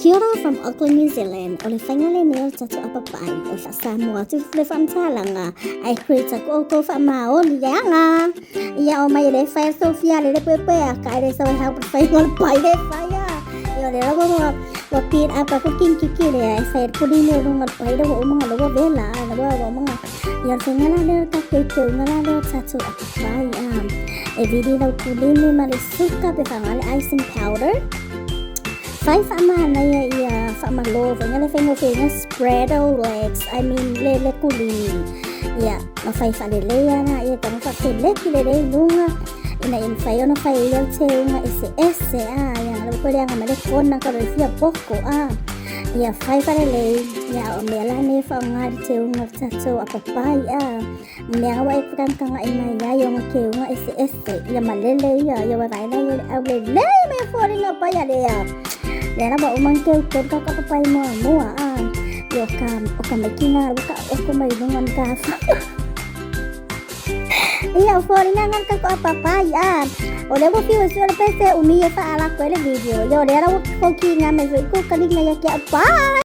Kia ora from Auckland, New Zealand. O le faiga lenei o le tatou apapai, o le faasamoa atu le faamatalaga, ae create aku outou faamaoni leaga. Ia o mai e le fai a Sofia le le puepue a ka e le sau e hau faiga o le pai le fai a. Ia o le ua ua ua beat up aku kinkiki lea e fai le kulini o luga o le pai le ua uma ua vela a ua ua uma. Ia o le faiga la lea o le tatou teuga la lea o le tatou apapai a. E vili lau kulini ma le suka pe faaaoga le icing powder. Fai faamanaia ia faamalo faiga le faigofie spread o legs, I mean le le kulini. Ia ma fai faaleleia la ia tago faafeleki lelei luga ina ia mafai ona fai ai au teuga eseese a ia le ko leaga ma le kona ka le fia poko a. Ia fai faalelei ia o mea la nei faaaoga le teuga o le tatou apapai a. Mea ua e kangkanga i mai ai o ngā keuga eseese ia malele ia ia wa vaela ia le au lelei me foliga pai a lea. Lea lava uma keu keu ka ka papai mua mua a. Ia o ka maikina ua ka oko mai luga ni ka Ia o foliga nga ka ko papai a. O lea ua fiu e sua le pese umi e whaalako e le video. Ia o lea la ua koki ngā mai fo i ko kalinga ia kia. Bye!